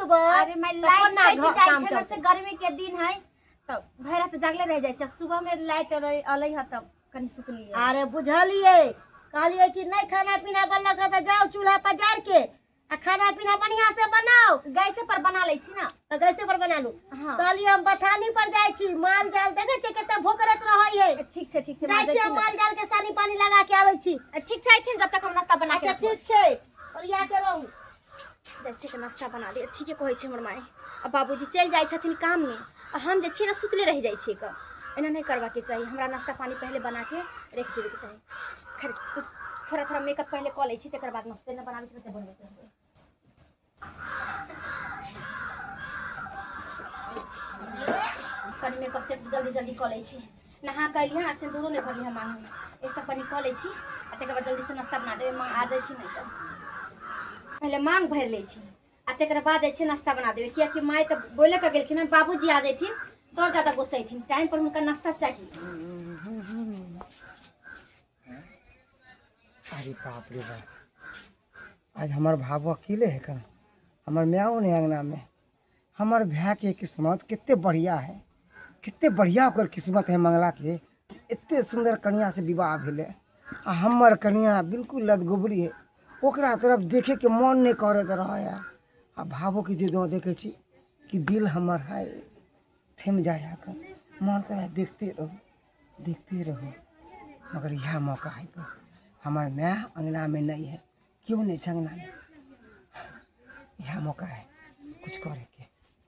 सुतबै अरे मैं तऽ लाइट कोना कटि घर जाइ काम छै ने से चलतै? गर्मी के दिन है तऽ भरि रात जागले रह जाइ छै सुबह में लाइट अलै है तब कनि सुतलियै अरे बुझलियै कहलियै कि नहि खाना पीना बनलक हँ तऽ जाउ चूल्हा पजार के आ खाना पीना बढ़िया से बनाओ गैसे पर बना लै छी ना तऽ गैसे पर बना लू हाँ। कहलियै हम बथानी पर जाइ छी माल जाल देखै छियै कते भोकरैत रहै है ठीक छै ठीक छै जाइ छी हम माल जाल के सानी पानी लगा के आबै छी ठीक छै अथिन जब तक हम नाश्ता बना के अच्छा ठीक छै ओरिया के रहू जाइ छियै के नाश्ता बना दिअ ठीके कहै छै हमर माय आ बाबूजी चलि जाइ छथिन काममे आ हम जे छियै ने सुतले रहि जाइ छियै कऽ एना नहि करबाके चाही हमरा नाश्ता पानी पहिले बना के राखि देबेके चाही खैर थोड़ा थोड़ा मेकअप पहिले कऽ लै छी तकर बाद नाश्ते नहि बनाबैके रहतै बनबैत रहबै कनि मेकअप से जल्दी जल्दी कऽ लै छी नहा कऽ अयली हँ सिन्दूरो नहि भरली हँ माँगमे ई सब कनि कऽ लै छी आ तकर बाद जल्दीसँ नाश्ता बना देबै माँ आ जैथिन नहि तऽ पहिले माँग भरि लै छी आ तकर बाद जाइ छै नाश्ता बना देबै कियाकि माय तऽ बोले कऽ गेलखिन हँ बाबूजी आ जैथिन तऽ आओर ज्यादा गोसैथिन टाइम पर हुनका नाश्ता चाही अरे बाप रे बाप आज हमर भाबो अकेले है कन हमर मायो नहीं अंगना में हमर भाय के किस्मत कते बढ़िया है कते बढ़िया ओकर किस्मत है मंगला के एते सुंदर कनिया से विवाह भेलै आ हमर कनिया बिल्कुल लदगोबरी है ओकरा तरफ देखे के मन नहीं करैत रहै है आ भावो के जे दऽ देखै छी कि दिल हमर है थमि जाइ है मन करै देखते रहू देखते रहू मगर इएह मौका है कऽ हमर माय अङ्गनामे नहि है केओ नहि छै अङ्गनामे इएह मौका है कुछ करैके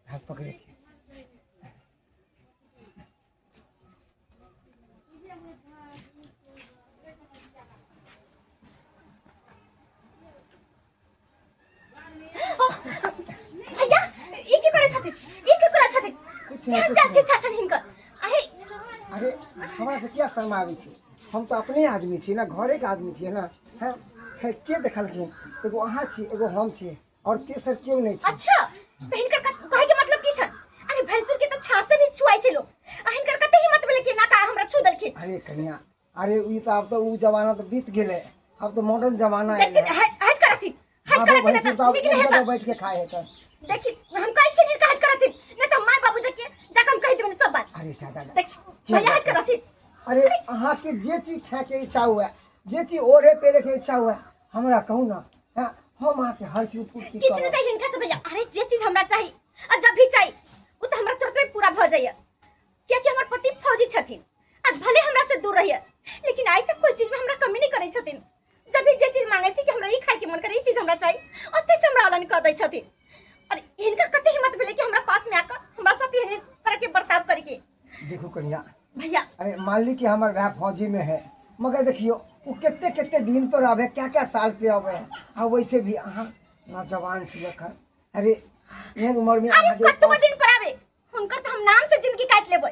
हाथ पकड़ैके भैया ई की करै छथिन ई की करै छथिन कुछ नहि, केहन कुछ जाल नहि। छै छाछन हिनकर अहे अरे हमरा से किया शर्माबै छी हम तऽ अपने आदमी छी ने घरेके आदमी छियै ने हैं हे के देखलखिन एगो अहाँ छी एगो हम छी आओर तेसर केओ नहि छै अच्छा तऽ हिनकर कहै के मतलब की छन अरे भैंसुर के तऽ छासे भी छुआइ छै लोग आ हिनकर कते हिम्मत भेलै कि एना का हमरा छू देलखिन अरे कनिया अरे ई तऽ आब तऽ ओ जमाना तऽ बीत गेलै आब तऽ मॉडर्न जमाना देखथिन एलै हट हट करथिन हट आब करथिन भैंसुर तऽ आब नीक एक नहि जगह हेतै बैठ के खाए है तऽ देखी हम कहै छियनि हिनका हट करथिन नहि तऽ माय बाबू के जाके हम कहि देबनि सब बात अरे जा जा जा। देख भैया हट करथिन अरे अहाँके जे चीज खायके इच्छा हुए जे चीज ओढ़े पहिरे के इच्छा हुए हमरा कहू ना हाँ, हम अहाँके हर चीज पूर्ति किछु नहि करब चाही हिनका से भैया अरे जे चीज हमरा चाही आ जब भी चाही ओ तऽ हमरा तुरंत में पूरा भऽ जाइए कियाकि हमर पति फौजी छथिन आज भले हमरा से दूर रहिए लेकिन आइ तक कोई चीज में हमरा कमी नहीं करै छथिन जब भी जे चीज मांगे छी कि हमरा ई खाय के मन करे ई चीज हमरा चाही ओते से हमरा औलन कऽ दै छथिन और हिनका कते हिम्मत भेलै कि हमरा पास में आकर हमरा साथ एहन तरह के बर्ताव करके देखू कनिया भैया अरे मान ली कि हमार भाई फौजी में है मगर देखियो वो कितने कितने दिन पर आवे क्या क्या साल पे आवे आ वैसे भी अहाँ नौजवान छी अखन अरे एहन उम्र में अरे अहाँ जे कतबो दिन पर आवे हुनकर तो हम नाम से जिंदगी काट लेबै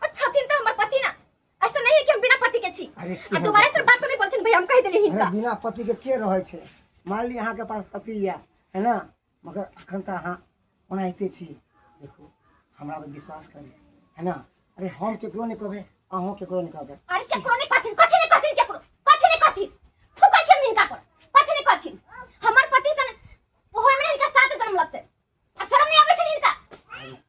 और छथिन तो हमर पति ना ऐसा नहीं है कि हम बिना पति के छी अरे आ केहन दोबारा से बात बात तो नहीं बोलथिन भैया हम कह देली अरे हिनका बिना पति के के रहै छै मान ली अहाँके पास पति यऽ है ना मगर अखन तऽ अहाँ ओनाहिते छी देखू हमरा पर विश्वास करी है ना अरे हम केकरो नहि कहबै अहूँ केकरो नहि कहबै अरे केकरो नहीं कहथिन कथी नहीं कहथिन केकरो कथी नहीं कहथिन थूकै छी हम हिनका पर कथी नहीं कहथिन हमर पति सन ओहो में हिनका सात जन्म लगतै आ शरम नहीं आबै छै हिनका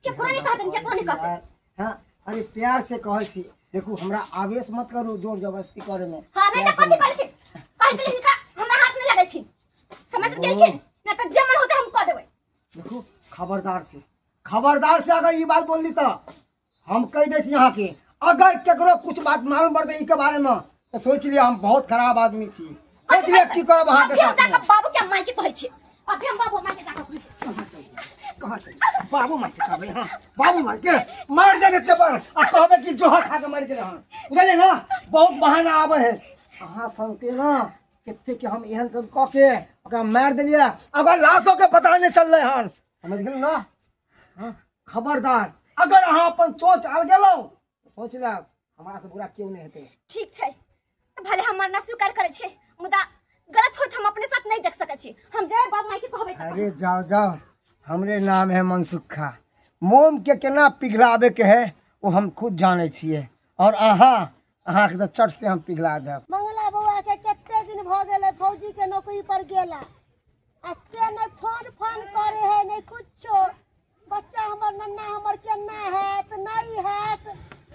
केकरो नहीं कहथिन केकरो नहीं कहथिन यार, हाँ अरे प्यार से कहै छी देखू हमरा आवेश मत करू जोर जबरदस्ती करे में हाँ नहीं प्यार तो से कथी मत। कहलथिन कह देली हिनका हमरा हाथ नहीं लगैथिन समझ गेलखिन ना तो जे मन होते हम कह देबै देखू खबरदार से खबरदार से अगर ई बात बोलली तो हम कह दै छी अहाँके अगर केकरो कुछ बात मालूम पड़तै ई के बारे में तो सोच लिअ हम बहुत खराब आदमी छी सोच लिअ की करब अहाँके अभी हम साथ में जाके बाबू के माय के कहै छियै अभी हम बाबू माय के जाके कहै छियै कहाँ चल बाबू माय के कहबै हाँ बाबू माय के मार देबै के पर आ कहबै कि जोहर खा के मरि गेलै हँ बुझलियै ना बहुत बहाना आबै है अहाँ सबके ना कते के हम एहन कऽ के ओकरा मारि देलियै अगर लाशो के पता नहि चललै हन समझ गेलहुँ ना हाँ खबरदार अगर अहाँ अपन सोच आल गेलहुँ तऽ सोच लेब हमरा से बुरा केओ नहि हेतै ठीक छै तऽ भले हम मरना स्वीकार करै छियै मुदा गलत होइत हम अपने साथ नहि देख सकै छी हम जाय बाप माय के कहबै तऽ अरे जाओ जाओ हमरे नाम है मनसुखा मोम के केना पिघलाबे के है वो हम खुद जाने छियै और अहाँ अहाँके तऽ चट से हम पिघला देब मंगला बौआ के कते दिन भऽ गेलै फौजी के नौकरी पर गेला आ से नहि फोन फोन करे है नहि कुछो। बच्चा हमर नन्ना हमर केना हैत नहि हैत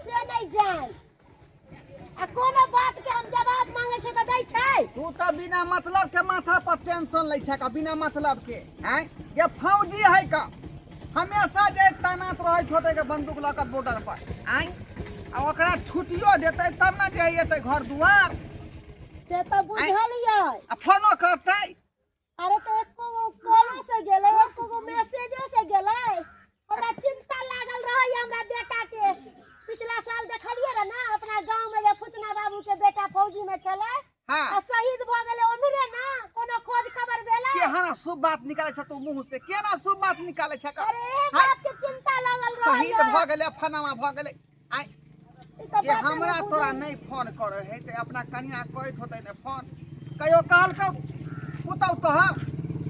से नहि जान। आ कोनो बात के हम जवाब मांगे छै तऽ दै छै। तू तऽ बिना मतलब के माथा पर टेंशन लै छै का, बिना मतलब के। आँय ये फौजी है का, हमेशा जे तैनात रहै छोटे के बंदूक लऽ कऽ बॉर्डर पर। आँय आ ओकरा छुट्टियो देतै तब ने जे एतै घर दुआर। से तऽ बुझल यै। आ फोनो करतै। अरे तो एको गो कॉलो से गेलै, एको गो मैसेजो से गेलै। हमरा चिंता लागल रहै हमरा बेटा के। पिछला साल देखलियै रहे ना अपना गांव में जे फुचना बाबू के बेटा फौजी में छलै। हाँ। आ शहीद भ गेलै ओम्हरे ना, कोनो खोज खबर भेलै? केहन शुभ बात निकालै छ तू मुंह से, केना शुभ बात निकालै छ? अरे ए बात के चिंता लागल रहै। शहीद भ गेलै, फनावा भ गेलै। आइ ई तऽ जे बाते हमरा नहि तोरा बुझल। नहीं फोन करे है ते अपना कनिया कहैत होतै ने फोन। कहियो कहलकौ पुतहु तोहर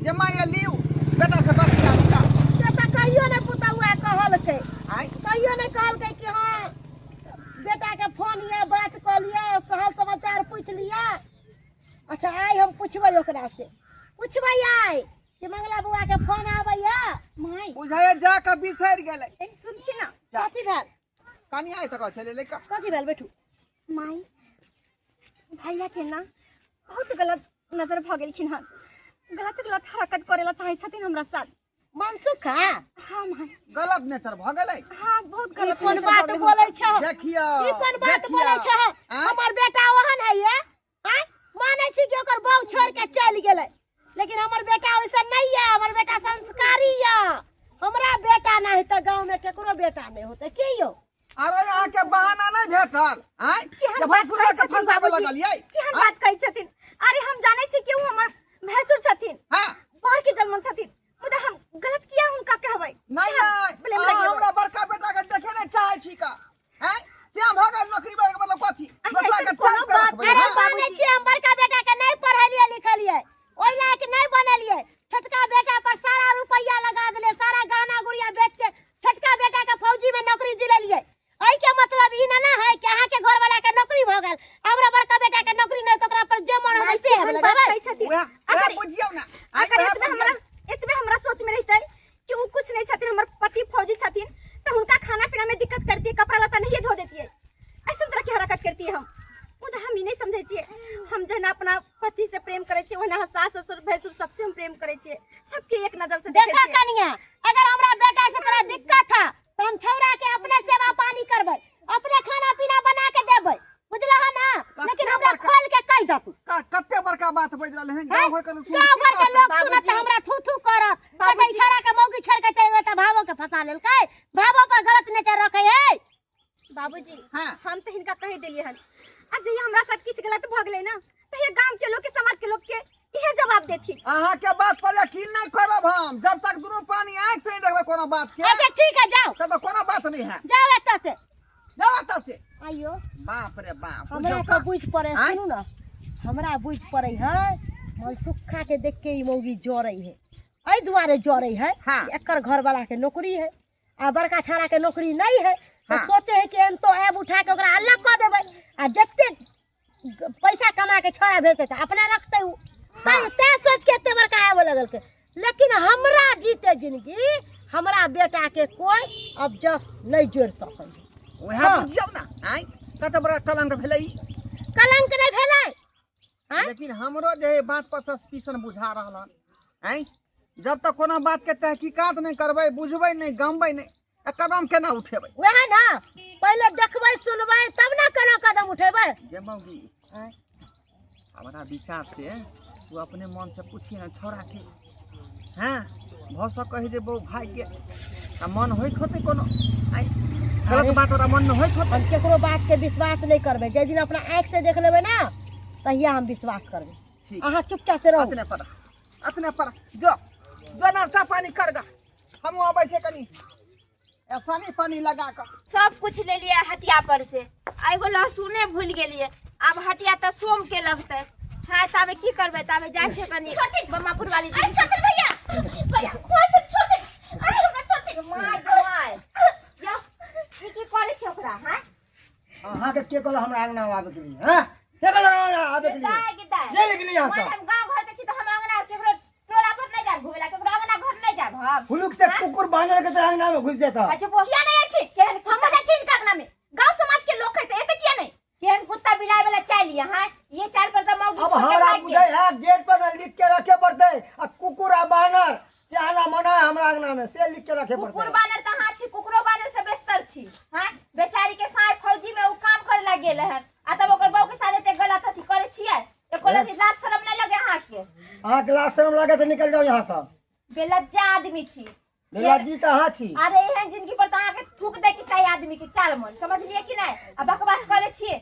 जे माय लिउ बेटा से बतिया लिअ? से तऽ कहियो नहि पुतहुआ कहलकै। आइ कहियो नहि कहलकै कि हाँ बेटा के फोन यऽ, बात कऽ लिअ, हाल समाचार पूछि लिअ। अच्छा आइ हम पुछबै ओकरा से, पुछबै आइ कि मंगला बुआ के फोन आबैया। माय बुझाइया जा कऽ बिसरि गेलै। ए सुनथिन ना। जा। कथी भेल? कनिया आइ तक चले ले। कथी भेल बैठू? माय भैया के ना बहुत गलत नजर भऽ गेलखिन हन, गलत गलत हरकत करे ला चाहे छथिन हमरा साथ। मनसुख? हाँ माय। गलत नेचर भऽ गेलै। हाँ बहुत ई गलत कोन नेचर बात भऽ गेलै बोलै हुनका। छह? देखियौ, ई कोन बात देखियौ। बोलै छह? आँय? हमर बेटा ओहन है ये? आँय? मानै छी कि ओकर बहू छोड़ के चलि गेलै, लेकिन हमर बेटा वैसा नहीं है। हमर बेटा संस्कारी है। हमरा बेटा नहीं तऽ गाँव में केकरो बेटा नहीं होते की यौ? अरे अहाँ के बहाना नहीं भेटल? आँय? केहन जे बात भैंसुर कहै के छथिन फंसाबे बाबूजी? लगलियै? केहन आँय? बात कहै छथिन? अरे हम जानै छी कि ओ हमर भैंसुर छथिन, हाँ। बाहर के जन्मल छथिन, मुदा हम गलत किया हुनका कहबै? नहीं, केहन नहीं, ब्लेम अहाँ लगेबै? हमरा बड़का बेटा के देखे नहीं चाहै छी का। आँय? श्याम भऽ गेल नौकरी वाला के मतलब कथी? अरे दोसरा ऐसन के चारि कोनो पे बात रखबै, अरे हाँ? मानै छी हम बड़का बेटा के नहीं पढ़ेलियै लिखलियै, ओहि लायक नहीं बनेलियै। छोटका बेटा पर सारा रुपैया लगा देलियै, सारा गहना गुड़िया बेच के छोटका बेटा के फौजी में नौकरी दिलेलियै। एहि के मतलब ई ना है कि अहाँ के घर वाला के नौकरी भऽ गेल, हमरा बड़का बेटा के नौकरी नहीं, तो ओकरा पर जे मन होतै से केहन हेबै बात लगेबै। कहै छथिन? वएह, वएह अगर बुझियौ ना। आइ अगर वएह एतबे बुझियौ। हमरा, एतबे हमरा सोच में रहितै कि उ कुछ नहीं छथिन, हमर पति फौजी छथिन, तो हुनका खाना पीना में दिक्कत करती, कपड़ा लत्ता नहीं धो देती, ऐसा तरह के हरकत करती हम। मुदा हम ई नहीं समझै छियै। हम जहिना अपना पति से प्रेम करै छियै ओहिना हम सास ससुर भैंसुर सबसे हम प्रेम करै छियै, सबके एक नजर से देखै देखा छियै। कनिया, अगर हमरा बेटा से तोरा दिक्कत है तो हम छौड़ा के अपने सेवा पानी करबै, अपने खाना पीना बना के देबै, बुझलह ना? कते लेकिन हमरा बड़का- खोल के कहि दतू। कते बड़का बात बाजि रहलै हन, गाँव घर के लोग सुनि गाँव की घर के कहतै? लोग सुनत बाबूजी। हमरा थू थू करत, कहतै बाबूजी। छौड़ा के मौगी छोड़ के चलि गेलै तऽ भावो के फंसा लेलकै, भावो पर गलत नेचर रखै है। बाबूजी, हाँ। हम तो हिनका कहि देलियै हन, आ जहिया हमरा साथ किछु गलत भऽ गेलै ना तहिया गाम के लोग के समाज के लोग के इहे जवाब देथिन। अहाँ के बात पर यकीन नहीं करब हम जब तक दुनू पानी आँख से नहीं देखबै कोनो बात के। अच्छा ठीक है, जाओ। तब तो कोनो बात नहीं है। जाओ एतऽ से। जाओ एतऽ से। आइयो। बाप रे बाप, हमरा बुझियौ के तऽ। बुझ पड़े, आँय? सुनू ना, हमरा बुझ पड़े है मनसुखा के देख के ई मौगी जरै है, एहि दुआरे जरै है हाँ। कि एकर घरवाला के नौकरी है आ बड़का छाड़ा के नौकरी नहीं है, तो हाँ। सोचे है कि एन तो ऐब उठा के ओकरा अलग कऽ देबै आ जते पैसा कमा के छौड़ा भेजतै तऽ अपना रखतै उ। हाँ। तैं सोच के एते बड़का आबऽ लगल के। लेकिन हमरा जीते जिंदगी हमरा बेटा के कोई अब जस नहीं जोड़ सकै है। वएह हाँ। बुझियौ ना, आँय कते बड़ा कलंक भेलै ई। कलंक नहीं भेलै? आँय? लेकिन हमरो जे है बात पर सस्पिशन बुझा रहल हन। आँय जब तक कोनो बात के तहकीकात नहीं करबै, बुझबै नहीं, गमबै नहीं, आ कदम केना उठेबै? वएह ना, पहिले देखबै सुनबै तब ना केना कदम उठेबै। गे मौगी, आँय? हमरा विचार से तू अपने मन से पूछिए ना छौड़ा के, हाँ भऽ सकै है जे बहू भाई के आ मन होइत होतै कोनो, आँय गलत अरे। बात ओकरा मन में होइत होतै। हम केकरो बात के विश्वास नहीं करबै, जाहि दिन अपना आँखि से देख लेबै ना तहिया हम विश्वास करबै। ठीक। अहाँ चुपचाप से रहू। अतने पर, अतने पर जो जो नाश्ता पानी कर गा, हमहूँ अबै छै कनी ऐसा पानी लगा कऽ। सब कुछ ले लिए हटिया पर से, आ एगो लहसुने भूल गेलिए। आब हटिया तऽ सोम के लगतै। हाँ ताबे की करबै, ताबे जाइ छियै कनी बम्मापुर वाली अरे छोड़ दे भैया, भैया कोई से छोड़ दे, अरे हमरा छोड़ दे। मार मार यौ, ई की करै छै ओकरा? हाँ अहाँ के के कहलक हमरा अंगना आबे के लिए? हाँ के कहलक अंगना आबे के लिए? दाय के दाय ये निकली यहाँ से। हम गांव घर के छी तऽ हम अंगना केकरो टोला पर कहब हुलुक से कुकुर बानर के तरह अंगना में घुस जाता अच्छा वो किया नहीं अछि केहन हम जाइ छी इनका अंगना में गांव समाज के लोग है त एते किया नहीं केहन कुत्ता बिलाय वाला चाल ये हां ये चाल पर त मौगी अब छोड़ के हमरा भागि बुझे गेल। है गेट पर न लिख के रखे पड़ते आ कुकुर आ बानर के आना मना है हमरा अंगना में से लिख के रखे कुकुर पड़ते बानर कहाँ छी कुकुरो बानर से बेस्तर छी हाँ बेचारी के साय फौजी में उ काम करे ला गेल हन आ तब ओकर बहू के साथ एते गलत अथी करे छियै एको लगी लाज शरम नहीं लगे अहाँ के अहाँ के लाज शरम लागे तो निकल जाओ यहाँ से बेलज्जा आदमी छी बेलज्जी कहाँ छी अरे एहन जिंदगी पर तऽ अहाँके थूक दै के चाही आदमी के चाल मन समझलियै कि नहीं आ बकवास करे छियै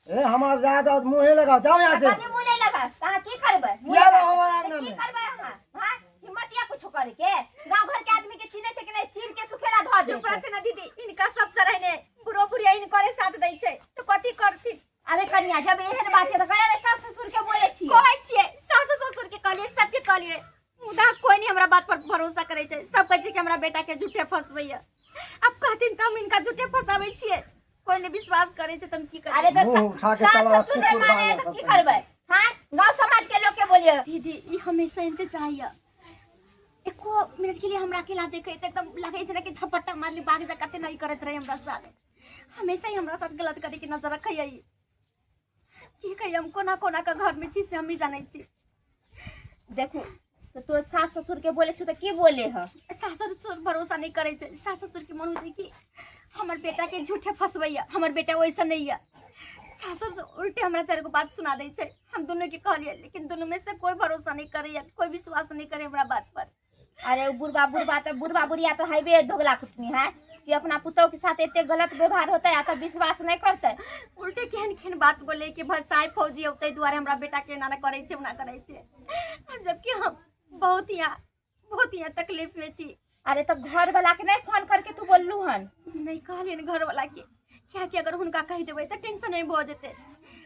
ए हमार ज्यादा मुँह लगाओ जाओ यहाँ से कनी मुँह नहीं लगा तऽ अहाँ की करबै मुँह किया लगा रहो हमारा तऽ अंगना की में? करबै अहाँ हाँ हिम्मत या कुछो करे के गांव घर के आदमी के चिन्है छै कि नहीं चीर के सुखेला धऽ चुप देतै रहते ना दीदी इनका सब चढ़ैने बुढ़ो बुढ़िया इनकरे साथ दै छै तो कथी करथिन अरे कन्या जब एहन बात छै तऽ कहिया ने सास ससुर के बोले छियै कहै छियै सासु ससुर के कहलियै सबके कहलियै मुदा कोई नहीं हमरा बात पर भरोसा करै छै सब कहै छै कि हमरा बेटा के झूठे फंसबैया अब कहथिन तऽ हम इनका झूठे फंसाबै छियै कोई नहीं विश्वास करै छै तऽ हम की अरे करियै तऽ मुँह उठा के सास चलाओ, ससुर ने कुकुर मारे बानर तऽ सब की करबै हाँ गांव समाज के लोग के बोलिए दीदी ई हमेशा इनके चाहिए एको मिनट के लिए हमरा अकेला देखे तऽ एकदम लगै छै कि झपट्टा मारली बाग जा कते नहीं करैत रहे हमरा साथ हमेशा ही हमरा साथ गलत करे के नजर रखैया ई ठीक है हम कोना कोना के घर में छी से हम ही जानै छी देखू तऽ तोर सास ससुर के बोले छु तऽ की बोले ह सास ससुर भरोसा नहीं करै छै सास ससुर के मन होइ छै कि हमर बेटा के झूठे फंसबैया हमर बेटा वैसा नहीं है सास ससुर उल्टे हमरा चारि गो बात सुना दै छै हम दुनू के कहलियै लेकिन दुनू में से कोई भरोसा नहीं करैया कोई विश्वास नहीं करे हमरा बात पर अरे बुढ़बा बुढ़बा तऽ बुढ़बा बुढ़िया तऽ हैबे दोगला कुटनी है कि अपना पुतोह के साथ एते गलत व्यवहार होते आ तऽ विश्वास नहीं करते उल्टे केहन केहन बात बोले कि भसाई फौजी औतै दुआरे हमरा बेटा के एना ना करै छै ओना करै छै आ जबकि हम बहुत यहाँ तकलीफ में छी अरे तऽ घर वाला के नहीं फोन करके तू बोललू हन नहीं कहलियनि घरवाला के कियाकि अगर हुनका कहि देबै तऽ टेंशन में भऽ जेतै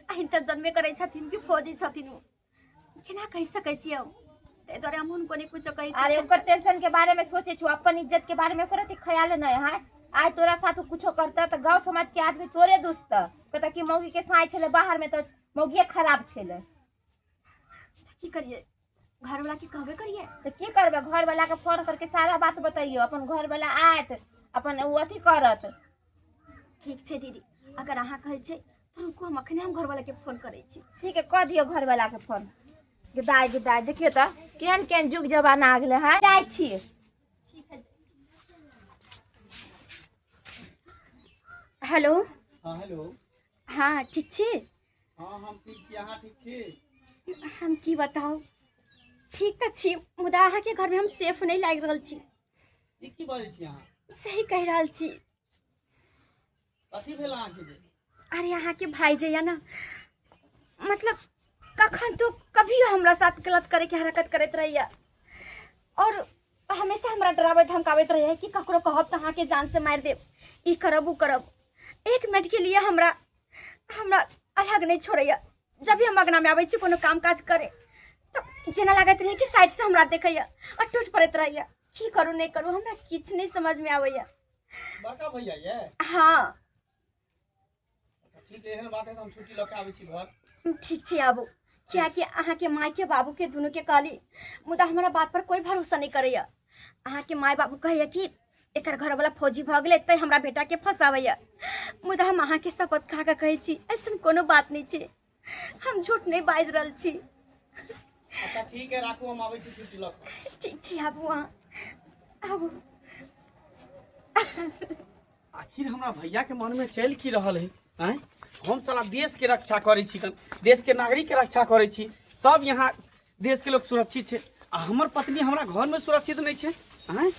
अहिन तऽ जनबे करै छथिन कि फौजी छथिन ओ केना कहि सकै छियै हम ताहि दुआरे हम हुनको नहि कुछो कहै अरे छियै ओकर टेंशन के बारे में सोचे छु अपन इज्जत के बारे में ओकरा ख्याल नहीं है आइ तोरा साथ कुछो करता तऽ गांव समाज के आदमी तोरे दुसता कहता कि मौगी के साँय छलै बाहर में तऽ मौगिए खराब छलै की करियै घरवाला के कहबे करियै तऽ की करबै घर वाला के फोन करके सारा बात बतैयो अपन घर वाला आयत अपन ओ अथी करत ठीक छै दीदी अगर अहाँ कहै छै तऽ रुकू हम अखने हम घरवाला के फोन करै छी ठीक है कऽ दियौ घर वाला के फोन दाय दाय देखियौ तऽ केहन केहन जुग जमाना आ गेलै हँ जाइ छी ठीक है हेलो हाँ हेलो हाँ ठीक छी हाँ हम ठीक छी अहाँ ठीक छी हम की बताउ ठीक तऽ छी मुदा अहाँके घरमे हम सेफ नहि लागि रहल छी ई की बजै छी अहाँ सही कहि रहल छी कथी भेल अहाँके जे अरे अहाँके भाई जे यऽ ने मतलब कखन तो कभी हमरा साथ गलत करैके हरकत करैत रहैया और हमेशा हमरा डराबैत धमकाबैत रहैया कि ककरो कहब तऽ अहाँके जानसँ मारि देब ई करब ओ करब एक मिनटके लिए हमरा हमरा अलग नहि छोड़ैया जब भी हम अङ्गनामे आबै छी कोनो काम काज करे तऽ जेना लागैत रहै कि साइडसँ हमरा देखैया आओर टूटि पड़ैत रहैया की करू नहि करू हमरा किछु नहि समझमे आबैया बड़का भैया ये हाँ अच्छा ठीक है एहन बात है तऽ हम छुट्टी लऽ के आबै छी घर ठीक छै आबू कियाकि अहाँके मायके बाबूके दुनूके कहली मुदा हमरा बात पर कोई भरोसा नहि करैया अहाँके माय बाबू कहैया कि एकर घरवाला फौजी भऽ गेलै तैं हमरा बेटाके फंसाबैया मुदा हम अहाँके शपथ खा कऽ कहै छी ऐसन कोनो बात नहि छै हम झूठ नहि बाजि रहल छी अच्छा ठीक है राखू हम आबै छी छुट्टी लऽ कऽ ठीक छै आबू अहाँ आबू आखिर हमरा भैया के मन में चलि की रहल है आँय हम साला देश के रक्षा करै छी कन देश के नागरिक के रक्षा करै छी सब यहाँ देश के लोग सुरक्षित छै आ हमर पत्नी हमरा घर में सुरक्षित नहीं छै आँय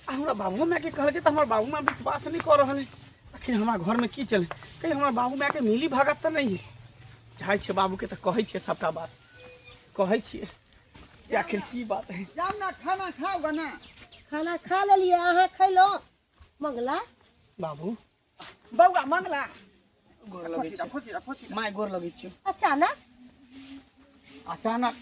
आ हमरा बाबू माय के कहलकै तऽ हमर बाबू माय विश्वास नहीं कऽ रहल है आखिर हमरा घर में की चले कहीं हमरा बाबू माय के मिली भगत तऽ नहीं है चाहै छियै बाबू के तऽ कहै छियै सबटा बात कहै छियै कि आखिर की बात है जाउ ना खाना खाउ ग ना खाना खा लेलियै अहाँ खैलहुँ मंगला बाबू बौआ मंगला गोर लगै खोची खोची खोची माय गोर लगै छियौ अचानक अचानक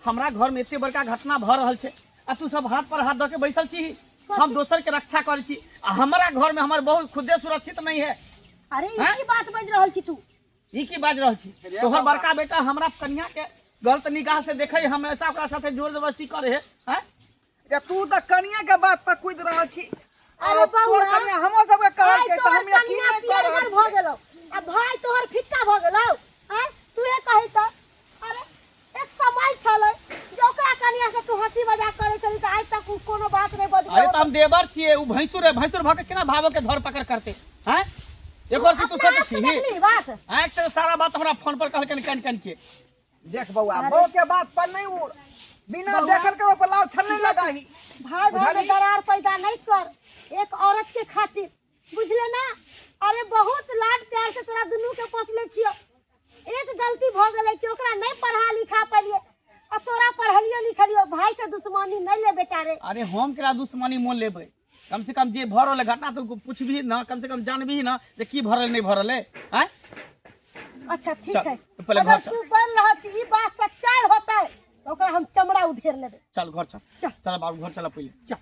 हमरा घर में एते बड़का घटना भऽ रहल छै आ तू सब हाथ पर हाथ दऽ के बैसल छी हम दोसर के रक्षा करै छी आ हमरा घर में हमर बहू खुदे सुरक्षित नहीं है अरे ई हैं? की बात बाजि रहल छी तू ई की बाजि रहल छी रे तोहर बाबा। बड़का बेटा हमरा कन्या के गलत निगाह से देखे हमेशा ओकरा साथे जोर जबरदस्ती करे है हैं? जे तू तऽ कनिये के बात पर कूदि रहल छी। अरे आ तोहर बौआ, कनिया हमरो सबके कहल आइ के तऽ तोहर हम यकीन कनिया नहि कऽ रहल पियरगर भऽ छियै। गेलौ आ भाय तोहर फिक्का भऽ गेलौ। आँय तू कही तऽ, अरे एक समय छलै जे ओकरा कनिया से तू हंसी मजाक करै छली तऽ आइ तक उ कोनो बात नहि बजलौ। अरे तऽ हम देवर छियै, उ भैंसुर है, भैंसुर भऽ के केना भावो के धर पकड़ करते हैं? एक और चीज तू अपना सोचै आप से छी देखली बात? आँख से सारा बात हमरा फोन पर कहलकनि कनि कनि के। देख बौआ, बहू के बात पर नहीं उड़, बिना देखल के ओपर लाल छल नहीं लगाही। भाई भाई में बुझलही? दरार पैदा नहीं कर एक औरत के खातिर, बुझले ना? अरे बहुत लाड प्यार से तोरा दुनू के पोसले छियो, एक गलती भ गेलै कि ओकरा नहीं पढ़ा लिखा पेलिए आ तोरा पढ़लियो लिखलियो। भाई से दुश्मनी नहीं ले बेटा रे। अरे हम केना दुश्मनी मोल लेबै? कम से कम जे भऽ रहल है घटना तो पूछबही ना, कम से कम जानबही ना जे की भऽ रहल नहीं भऽ रहल है। आँय? अच्छा ठीक चल, है, तो पहले अगर घर चल। तू बोल रहल छी ई बात सच्चाई होता है तो ओकरा हम चमड़ा उधेर लेबै। चल घर चल। चल। चल बाबू घर चल पहिले। चल।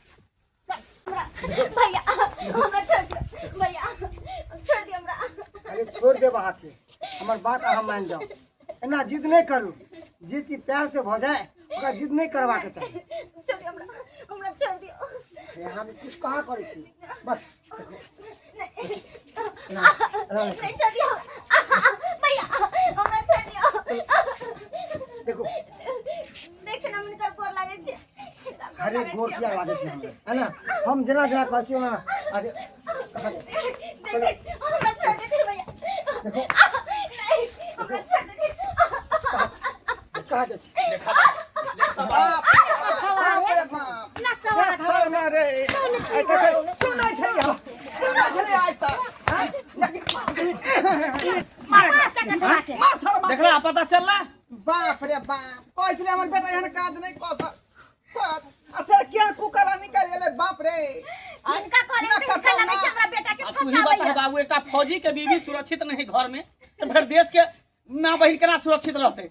भैया हमरा छोड़ दियौ, भैया छोड़ दियौ हमरा। अरे छोड़ देब अहाँके, हमर बात अहाँ मानि जाउ, एना जिद नहि करू। जे चीज प्यार से भऽ जाए ओकरा जिद नहि करबाके चाही। छोड़ दियौ हमरा, हमरा छोड़ दियौ। अरे हम कुछ कहाँ करै छी बस। नहीं नहीं, छोड़ दियौ भैया हमरा, छोड़ दियौ। देखो देख ना, हुनकर गोर लागै छै। अरे गोर किया लागै छै हमरा, है ना? हम जेना जेना कहै छी ओना। अरे देख, हमरा छोड़ देथिन भैया। देखो। नहीं, हमरा छोड़ देथिन। कहाँ जाइ छी? बाप बाप रे बाप, रे शर्म रे, आइ तक सुनै छलियै हम, सुनै छलियै आइ तक। आँय? मार शर्मा। देखला पता चलला? बाप रे बाप, कहै छलै हमर बेटा एहन काज नहि कऽ सक करत, आ से किया कुकला निकलि गेलै? बाप रे, आँय? हिनका करे ना तऽ हिनका कतौ लगै ना। छै हमरा बेटा के आ तू ही बता फंसाबैया। बाबू, एकटा फौजी के बीवी सुरक्षित नहीं घर में तऽ फेर देश के माँ बहिन केना सुरक्षित रहतै?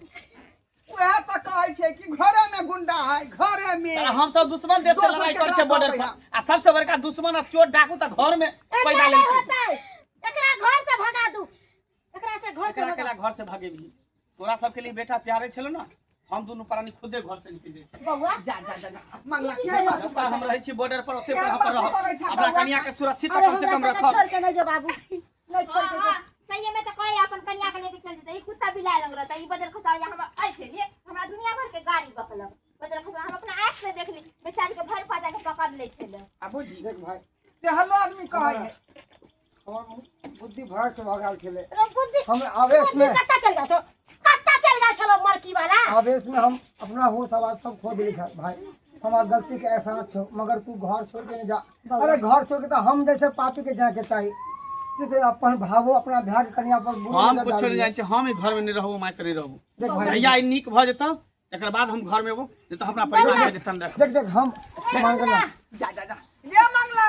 उएह तऽ कहै छै कि घरे में गुंडा है, घरे में। साला हम सब दुश्मन देश से दोसर लड़ाई के करै छै केकरा बॉर्डर कहबै पर हम? आ सबसे बड़का दुश्मन आ चोर डाकू तऽ घर में एना पैदा नहीं लेलकै। होता है, एकरा घर से भगा दू, एकरा से घर से एकरा भगा। केला घर से भगेबही? तोरा सबके लिए बेटा प्यारे छलो ना, हम दुनू प्राणी खुदे घर से निकल जाइ छी। बौआ जा जा जा जा, मंगला के बात जब तक हम रहै छी बॉर्डर पर ओते पर केहन हम बात रहब। करै छह अपना बौआ? कनिया के सुरक्षित अरे कम से हमरा कम सबके रखब। छोड़ के नहीं जो बाबू, नहीं छोड़ के जो। हाँ, सही में तो कहे अपन कन्या के लेके चल जेतै, ई कुत्ता बिलाय लग रहतै, ई बजर खसाओ या हमरा ऐसे लिए हमरा दुनिया भर के गाड़ी बकलक। बजर खसाओ हम अपना आँख से देखली, बेचारी के भरि पाजा के पकड़ लै छलै। आ बुझी देख भाई, तेहलो आदमी कहै है हमर बुद्धि भ्रष्ट भऽ गेल छलै। अरे बुद्धि हम आवेश में कत्ता चल गेल छौ, कत्ता चल गेल छलो मरकी वाला? आवेश में हम अपना होश आवाज सब खो देली छल भाई, हमार गलती के एहसास छौ, मगर तू घर छोड़ के नहीं जा। अरे घर छोड़ के तो हम जैसे पापी के जाके चाही, जैसे अपन भावो अपना भाई के कन्या पर बुरी हम नजर कुछो डाल नहि दिए। जाइ छी, हम ई घर में नहि रहबो, माय नहि रहबो। देख भाई, जहिया ई नीक भऽ जेतौ तकर बाद हम घर में एबो, नहीं तऽ हमरा परिवार के तन रख। देख देख, हम मान के ना। जा जा जा, ले मंगला।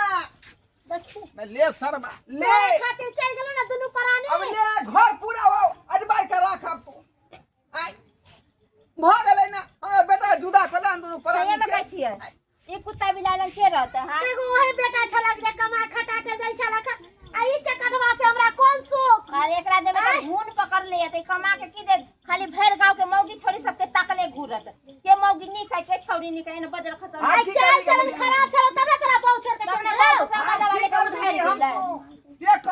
देखी ले शर्मा ले। तोरे खातिर चल गेलो ना दुनू प्राणी। अब ले घर पूरा हो अजबाई के राख। अब तू आइ भऽ गेलै ना, हमरा बेटा जुदा कऽ ले दुनू सही प्राणी में के। कहै छियै, ई कुत्ता बिलाय लग के रहतै? हाँ, एगो वही बेटा छलक जे कमा खटा के दै छलक, आ ई चकटवा से हमरा कोन सुख? अरे एकरा देबै तऽ घून पकड़ ले तऽ कमा के की दे, खाली भरि गाँव के मौगी छोरी सबके ताकले घूरत, के मौगी नीक है के छौरी नीक है, एने बजर खतम। आ आइ की चाल करी चलन गबैया? खराब छलो तब ना तोरा बहू छोड़ के तब चल ना गेलौ। बाबू सब आब दवा की लेके करबी उधारि हम गेलै। तू देख।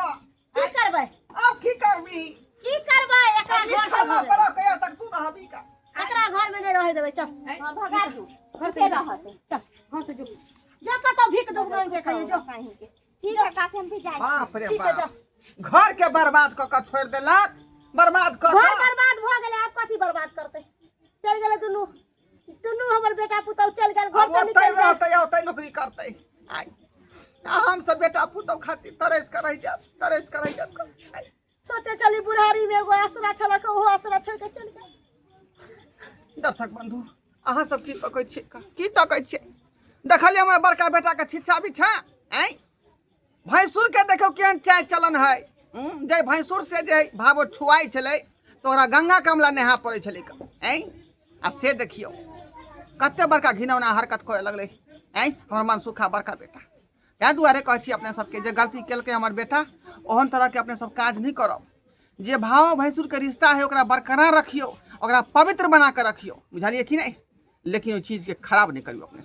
की करबै? आब की करबी? की करबै एकरा अब ई घर से छल्ला भगा पर कहिया तक तू रहबी का? एकरा घर में नहीं रहे देबै, चल। हाँ, भगा दू। घर से के निकल। रहत? चल घर से जो, जो कतौ भीख दुख मांग के खाइए जो। कहीं के ठीक है काफी, हम भी जाइ। बाप रे ठीक है, बाप, घर के बर्बाद कऽ कऽ छोड़ि देलक, बर्बाद कऽ घर कऽ। बर्बाद भऽ गेलै, आब कथी बर्बाद करतै? चलि गेलै दुनू, दुनू हमर बेटा पुतहु चलि गेल घर आब से ओतै निकलि गेल। रहतै, ओतै नौकरी करतै। आइ आ हम सब बेटा पुतहु खातिर तरसि कऽ रहि जायब, तरसि कऽ रहि जायब। आइ सोचे छली बुढ़ारी में एगो आसरा छलक, ओहो आसरा छोड़ि के चलि गेल। दर्शक बंधु, अहाँ सब की तकै छियै? की तकै छियै? देखलियै हमर बड़का बेटाके छिच्छा बिछा? आँय, भैंसुरके देखियौ केहन चाय चलन है। जे भैंसुर से जे भावो छुआइ छलै तऽ ओकरा गंगा कमला नहा पड़ै छलै। आँय, आ से देखियौ कते बड़का घिनौना हरकत करऽ लगलै। आँय, हमर मनसुखा बड़का बेटा। ताहि दुआरे कहै छी अपने सबके, जे गलती केलकै हमर बेटा ओहन तरहके अपने सब काज नहि करब। जे भाव भैंसुरके रिश्ता है ओकरा बरकरार रखियौ, ओकरा पवित्र बना कऽ रखियौ, बुझलियै कि नहि? लेकिन ओहि चीजके खराब नहि करियौ अपने सब।